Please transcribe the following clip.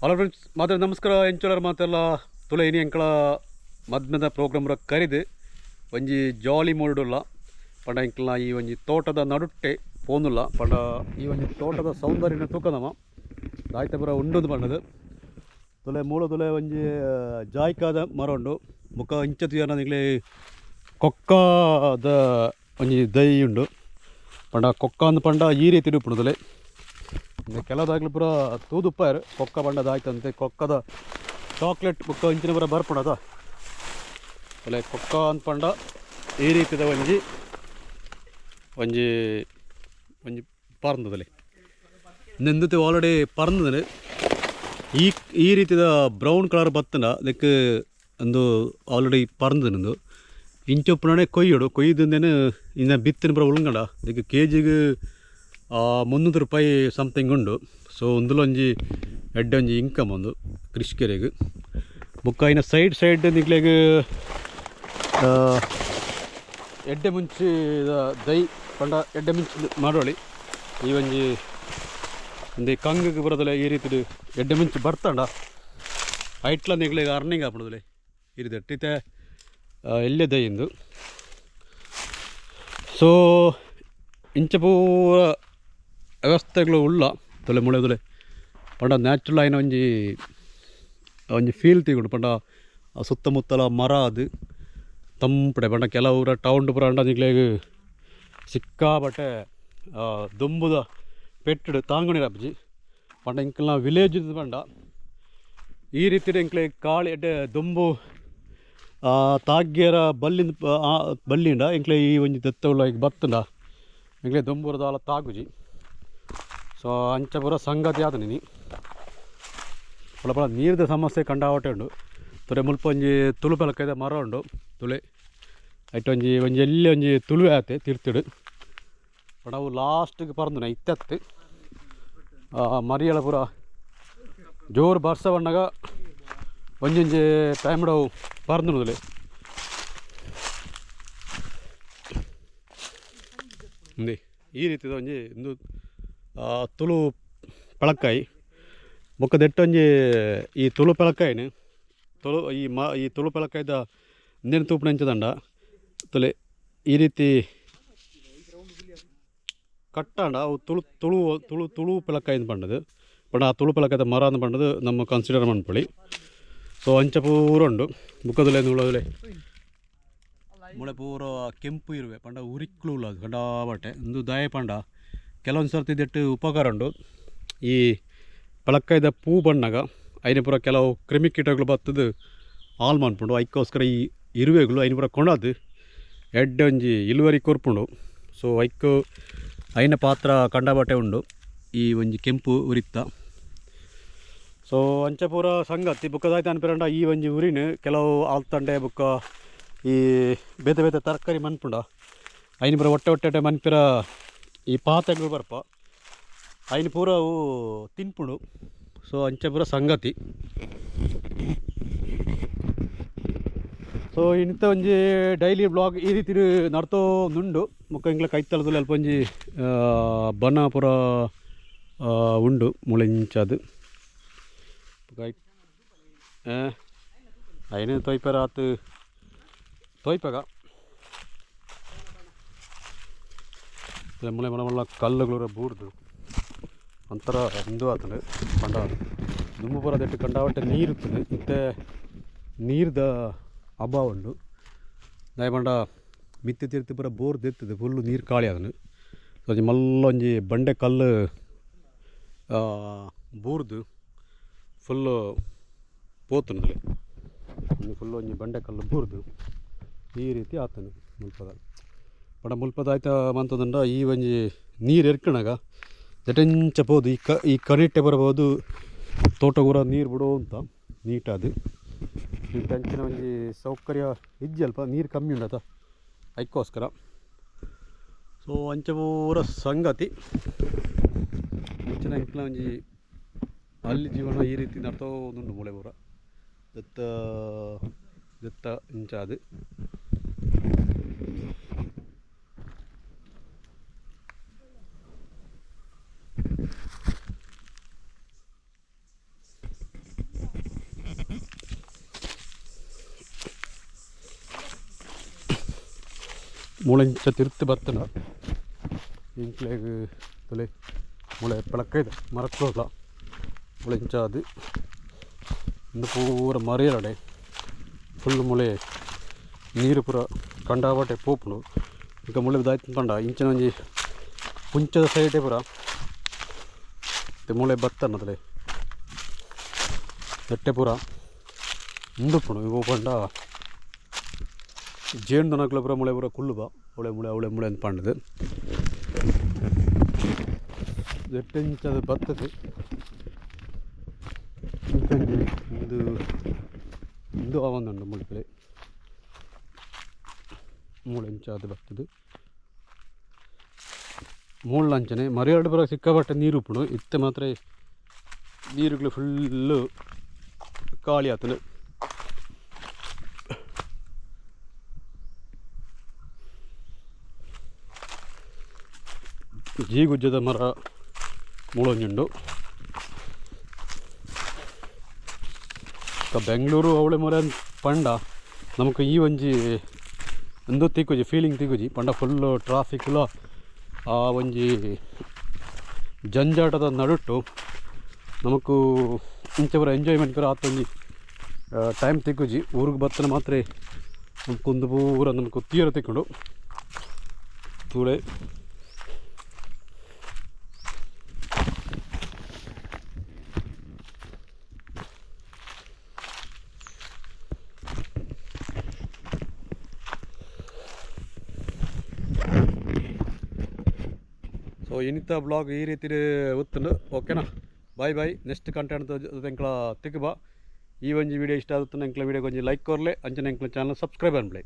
Hello friends, ಮಾತ್ರ ನಮಸ್ಕಾರ. ಎಂಚೋಳರ್ ಮಾತೆಲ್ಲ ತುಲೆ ಇನಿ ಎಂಕಳ ಮದ್ಮೆದ ಪ್ರೋಗ್ರಾಮ್ ಕರಿದು ಒಂಜಿ ಜಾಲಿ ಮೂಡುಲ್ಲ ಪಂಡ ಎಂಕಲ್ನ ಈ ಒಂಜಿ ತೋಟದ ನಡುಟ್ಟೆ ಪೋನುಲ್ಲ ಪಂಡ ಈ ಒಂಜಿ ತೋಟದ ಸೌಂದರ್ಯನ ತೂಕದಮ ದಾಯ್ತ ಪೂರ ಉಂಡುಂದು ಪಂಡದು ತುಲೆ ಮೂಲ ತುಲೆ ಒಂಜಿ ಜಾಯ್ಕಾದ ಮರ ಉಂಡು ಮುಖ ಇಂಚ ತುಯನ ನಿಗ್ಲೆ ಕೊಕ್ಕದ ಒಂಜಿ ದೈ ಉಂಡು ಪಂಡ ಕೊಕ್ಕ ಅಂದ್ ಪಂಡ ಈ ರೀತಿ ಉಪ್ಪುಂಡು ತುಲೆ ಕೆಲದಾಗ್ಲು ಪೂರ ತೂದುಪ್ಪಾರು ಕೊಕ್ಕ ಬಣ್ಣದ ಆಯ್ತಂತೆ ಕೊಕ್ಕದ ಚಾಕ್ಲೇಟ್ ಬುಕ್ಕ ಇಂಚಿನ ಪೂರ ಬರ್ಪುಂಡದ ಅಲ್ಲ ಕೊಕ್ಕ ಅಂದ್ ಪಂಡ ಈ ರೀತಿದ ಒಂಜಿ ಒಂಜಿ ಒಂಜಿ ಪರ್ಂದದಲ್ಲಿ ನೆಂದತೆ ಆಲ್ರೆಡಿ ಪರ್ಂದನೆ ಈ ಈ ರೀತಿದ ಬ್ರೌನ್ ಕಲರ್ ಬತ್ತನ ಅದಕ್ಕೆ ಒಂದು ಆಲ್ರೆಡಿ ಪರ್ಂದನಂದು ಇಂಚೊಪ್ಪುನೇ ಕೊಯ್ಯೋಡು ಕೊಯ್ದಿಂದೇನು ಇನ್ನು ಬಿತ್ತಿನ ಪೂರ ಉಳ್ಗಂಡ ಅದಕ್ಕೆ ಕೆ ಜಿಗೆ 300 ರೂಪಾಯಿ ಸಮಥಿಂಗ್ ಉಂಡು. ಸೊ ಒಂದುಲೊಂಜಿ ಎಡ್ಡೆ ಒಂಜಿ ಇನ್ಕಮ್ ಒಂದು ಕೃಷಿಕರಿಗೆ. ಬೊಕ್ಕ ಇನ್ನ ಸೈಡ್ ಸೈಡ್ ನಿಕ್ಲೆಗ್ ಎಡ್ಡೆ ಮುಂಚಿ ದೈ ಪಂಡ ಎಡ್ಡೆ ಮುಂಚಿ ಮಾಡೋಳಿ ಈ ಒಂಜಿ ಒಂದು ಕಂಗಕ್ಕೆ ಬರೋದಲ್ಲ ಈ ರೀತಿ ಎಡ್ಡೆ ಮುಂಚಿ ಬರ್ತಂಡ ಐಟ್ಲ ನಿಕ್ಲೆಗ್ ಅರ್ನಿಂಗ್ ಆಪುಂಡುದಲೆ ಈ ರೀತಿ ಎಟ್ಟಿತೆ ಎಲ್ಲೆ ದೈ ಇಂದು. ಸೊ ಇಂಚ ಪೂರ ವ್ಯವಸ್ಥೆಗಳು ಉಳ್ಳ ತೊಲೆ ಮುಳೆ ತೊಲೆ ಪಂಡ ನ್ಯಾಚುರಲ್ ಆಯಿನ ಒಂಜಿ ಒಂಜಿ ಫೀಲ್ ತಿಗೊಂಡು ಪಂಡ ಸುತ್ತಮುತ್ತಲ ಮರ ಅದು ತಂಪಡೆ ಪಂಡ ಕೆಲವು ಟೌನ್ ಪೂರ ಅಂಡ ನಿಕ್ಲೆಗ್ ಸಿಕ್ಕಾಪಟ್ಟೆ ದುಂಬುದ ಪೆಟ್ಟುಡು ತಾಂಗುಣಿರ ಅಪ್ಜಿ ಪಂಡ ಇಂಕಲ್ನ ವಿಲೇಜ್ ಪಂಡ ಈ ರೀತಿ ಎಂಕ್ಲೆ ಕಾಳಿ ಎಡ್ಡೆ ದುಂಬು ತಾಗ್ಯರ ಬಲ್ಲಿಂದ ಬಲ್ಲಿಂಡ ಎಂಕ್ಲೆ ಈ ಒಂಜಿ ದತ್ತವುಳ್ಳ ಈಗ ಬತ್ತಂಡ ಎಂಕ್ಲೆ ದುಂಬುರದಾಲ ತಾಗುಜಿ. ಸೊ ಅಂಚ ಪೂರ ಸಂಗತಿ ಆದ ನೀ ಪಳ ನೀರ್ದ ಸಮಸ್ಯೆ ಕಂಡಾವಟೆ ಉಂಡು. ತುರೆ ಮುಲ್ಪ ಒಂಜಿ ತುಳು ಪಲಕದ ಮರ ಉಂಡು ತುಳೆ ಐಟ್ ಒಂಜಿ ಒಂಜಿ ಎಲ್ಲಿ ಒಂಜಿ ತುಳುವೆ ಆತೆ ತಿರ್ತಿಡು ಪಂಡ ಅವು ಲಾಸ್ಟಿಗೆ ಪರಂದುನ ಇತ್ತತ್ತು ಮರಿಯಳ ಪೂರ ಜೋರು ಬರ್ಸ ಬಣ್ಣಗ ಒಂಜೊಂಜಿ ಟೈಮ್ಡ್ ಅವು ಪರಂದುನುದಲೆ ಈ ರೀತಿದ ಒಂಜಿ ಇಂದು ತುಳು ಪಳಕಾಯಿ ಬೊಕ್ಕ ದೆಟ್ಟೊಂಜಿ ಈ ತುಳು ಪಳಕಾಯಿನ ತುಳು ಈ ಮ ಈ ತುಳು ಪಳಕಾಯ್ದ ಇಂದೇನು ತೂಪುನ ಎಂಚದಂಡ ತುಲೆ ಈ ರೀತಿ ಕಟ್ಟಾಂಡ ಅವು ತುಳು ತುಳು ತುಳು ತುಳು ಪಳಕಾಯಿ ಪಂಡದು ಪಂಡ ಆ ತುಳು ಪಳಕಾಯ್ದ ಮರ ಅಂದ್ ಪಂಡದು ನಮ್ಮ ಕನ್ಸಿಡರ್ ಮನ್ಪೊಳಿ. ಸೊ ಅಂಚ ಪೂರ ಉಂಡು ಬುಕ್ಕದಲೆ ಉಳ್ಳದಲೆ ಮೂಳೆ ಪೂರ ಕೆಂಪು ಇರುವೆ ಪಂಡ ಉರಿಕ್ಲು ಉಳ್ಳದು ಕಂಡಾಬಟ್ಟೆ ಇಂದು ದಾಯ ಪಂಡ ಕೆಲವೊಂದು ಸರ್ತಿ ಇದೆಟ್ಟು ಉಪಕಾರ ಉಂಡು. ಈ ಪಳಕಾಯ್ದ ಪೂ ಬಣ್ಣಗ ಐನ ಪೂರ ಕೆಲವು ಕ್ರಿಮಿಕೀಟಗಳು ಬತ್ತದು ಹಾಲ್ ಮನ್ಪುಂಡು ಐಕ್ಕೋಸ್ಕರ ಈ ಇರುವೆಗಳು ಐನ ಪೂರ ಕೊಂಡಾದು ಎಡ್ಡೆ ಒಂಜಿ ಇಳುವರಿ ಕೊರ್ಪುಂಡು. ಸೊ ಐಕ್ ಐನ ಪಾತ್ರ ಕಂಡಬಟ್ಟೆ ಉಂಡು ಈ ಒಂಜಿ ಕೆಂಪು ಉರಿತ್ತ. ಸೊ ಅಂಚ ಪೂರ ಸಂಗತಿ ಬುಕ್ಕದಾಯ್ತು ಅನ್ಪಿರಂಡ ಈ ಒಂಜಿ ಉರಿನ ಕೆಲವು ಆಲ್ತಂಡೆ ಬುಕ್ಕ ಈ ಬೇತೆ ಬೇತೆ ತರಕಾರಿ ಮನ್ಪುಂಡ ಐನ ಪೂರ ಒಟ್ಟೆ ಒಟ್ಟೆ ಮನ್ಪಿರ ಈ ಪಾತೆಗಳು ಬರ್ಪ ಐನ ಪೂರ ಅವು ತಿನ್ಪುಂಡು. ಸೊ ಅಂಚ ಪೂರ ಸಂಗತಿ. ಸೊ ಇಂಥ ಒಂಜಿ ಡೈಲಿ ಬ್ಲಾಗ್ ಈ ರೀತಿ ನಡ್ತೋ ನುಂಡು ಮುಕ್ಕ ಇಂಗ್ಲ ಕೈತಲದಲ್ಲಿ ಅಲ್ಪ ಒಂಜಿ ಬನ ಪೂರ ಉಂಡು ಮುಳೆಂಚದು ಐನ ತೊಯ್ಪರ ಆತು ತೊಯ್ಪಗ ಮುಳೆ ಮಳ ಮಲ್ಲ ಕಲ್ಲುಗಳು ಬೂರ್ದು ಒಂಥರ ಇಂದು ಆತಂಡು ಪಂಡ ದುಂಬು ಪೂರ ದೆಟ್ಟು ಕಂಡಾವಟ್ಟೆ ನೀರು ಇರ್ತದೆ ಇತ್ತೆ ನೀರ್ದ ಅಭಾವ ಉಂಡು ದಾಯ ಪಂಡ ಮಿತ್ತಿ ತೀರ್ತಿ ಪೂರ ಬೋರ್ ದೆತ್ತದೆ ಫುಲ್ಲು ನೀರು ಖಾಲಿ ಅದನ್ನು ಒಂಜಿ ಮಲ್ಲ ಒಂಜಿ ಬಂಡೆ ಕಲ್ಲು ಬೂರ್ದು ಫುಲ್ಲು ಪೋತುನದಲೆ ಒಂದು ಫುಲ್ಲು ಒಂಜಿ ಬಂಡೆ ಕಲ್ಲು ಬೂರ್ದು ಈ ರೀತಿ ಆತನು ಮುಲ್ಪದ ಪಂಡ ಮುಲ್ಪದ ಆಯ್ತ ಮಂತದಂಡ ಈ ಒಂಜಿ ನೀರು ಎರ್ಕಣಗ ಜಟೆಂಚ ಪೋದು ಈ ಈ ಕನಿಟ್ಟೆ ಬರಬಹುದು ತೋಟಗೂರ ನೀರು ಬಿಡೋ ಅಂತ ನೀಟಾದು ಈ ಅಂಚಿನ ಒಂಜಿ ಸೌಕರ್ಯ ಇಜ್ಜಿ ಅಲ್ಪ ನೀರು ಕಮ್ಮಿ ಉಂಡತ ಐಕ್ಕೋಸ್ಕರ. ಸೊ ಅಂಚ ಪೂರ ಸಂಗತಿ ಮುಂಚಿನ ಇಂಕ್ಲ ಒಂಜಿ ಅಲ್ಲಿ ಜೀವನ ಈ ರೀತಿ ನಡ್ತೋ ಉಂಡು ಮೂಳೆ ಪೂರ ದತ್ತ ದತ್ತ ಇಂಚ ಅದು. ಮೂಳೆಂಚ ತಿರ್ತು ಬತ್ತನ ಎಂಕ್ಲೆಗ್ ತುಲೆ ಮೂಳೆ ಪಳಕೈದ ಮರಕ್ಕೋಲ ಮುಳೆಂಚ ಅದು ಇಂದು ಪೂರ ಮರಿಯಲಡೆ ಫುಲ್ ಮುಳೆ ನೀರು ಪೂರ ಕಂಡಾಬಟ್ಟೆ ಪೋಪುಂಡು. ಈಗ ಮುಳೆ ದಾಯ್ತು ಪಂಡ ಇಂಚಿನ ಒಂಜಿ ಪುಂಚದ ಸೈಟೇ ಪೂರ ಮೂಳೆ ಬತ್ತನ ತುಲೆ ದಟ್ಟೆ ಪೂರ ಉಂಡುಪ್ಪುಂಡು. ಇವು ಪಂಡ ಜೇನುದನಕ್ಲ ಪೂರ ಮುಳೆ ಪೂರ ಕುಲ್ಲು ಬಾ ಅವಳೆ ಮುಳೆ ಅವಳೆ ಮುಳೆ ಅಂತ ಪಂಡದು ಎಟ್ಟೆಂಚದ ಬತ್ತದು ಇಂಚಂಜಿ ಇಂದು ಇಂದು ಆವೊಂದುಂಡು ಮುಳ್ಪಲೆ ಮೂಳೆಂಚಾದ ಬತ್ತದು ಮೂಳಂಚನೆ ಮರಿಯಾಡು ಪೂರ ಸಿಕ್ಕಾಪಟ್ಟೆ ನೀರು ಉಪ್ಪುಂಡು. ಇತ್ತೆ ಮಾತ್ರ ನೀರುಗಳು ಫುಲ್ಲು ಖಾಲಿ ಆತುಂಡು. ಜೀಗುಜ್ಜದ ಮರ ಮೂಲೊಂಜುಂಡು. ಬೆಂಗಳೂರು ಅವಳೆ ಮೊರೆ ಪಂಡ ನಮಕ್ ಈ ಒಂಜಿ ಇಂದು ತಿಕ್ಕುಜಿ ಫೀಲಿಂಗ್ ತಿಕ್ಕುಜಿ ಪಂಡ ಫುಲ್ಲು ಟ್ರಾಫಿಕ್ಲ ಆ ಒಂಜಿ ಜಂಜಾಟದ ನಡುಟ್ಟು ನಮಕ್ ಇಂಚ ಪೂರ ಎಂಜಾಯ್ಮೆಂಟ್ ಪೂರ ಆತೊಂಜಿ ಟೈಮ್ ತಿಕ್ಕುಜಿ. ಊರಿಗೆ ಬತ್ತನ ಮಾತ್ರ ನಮಕೊಂದು ಪೂರ ನಮಕ್ ತೀರ ತಿಕ್ಕುಂಡು ತೂಳೆ. ಸೊ ಇನ್ನಿತ ಬ್ಲಾಗ್ ಈ ರೀತಿ ಉತ್ತುಂಡು. ಓಕೆನಾ, ಬಾಯ್ ಬಾಯ್. ನೆಕ್ಸ್ಟ್ ಕಂಟೆಂಟ್ ಎಂಕ್ಲ ತಿಕ್ಕುಬಾ. ಈ ಒಂಜಿ ವಿಡಿಯೋ ಇಷ್ಟ ಆಗುತ್ತೆ ಎಂಕ್ಲ ವಿಡಿಯೋ ಒಂಜಿ ಲೈಕ್ ಕೊರ್ಲೆ, ಅಂಚನೆ ಎಂಕ್ಲ ಚಾನಲ್ ಸಬ್ಸ್ಕ್ರೈಬ್ ಅನ್ಬ್ಲೆ.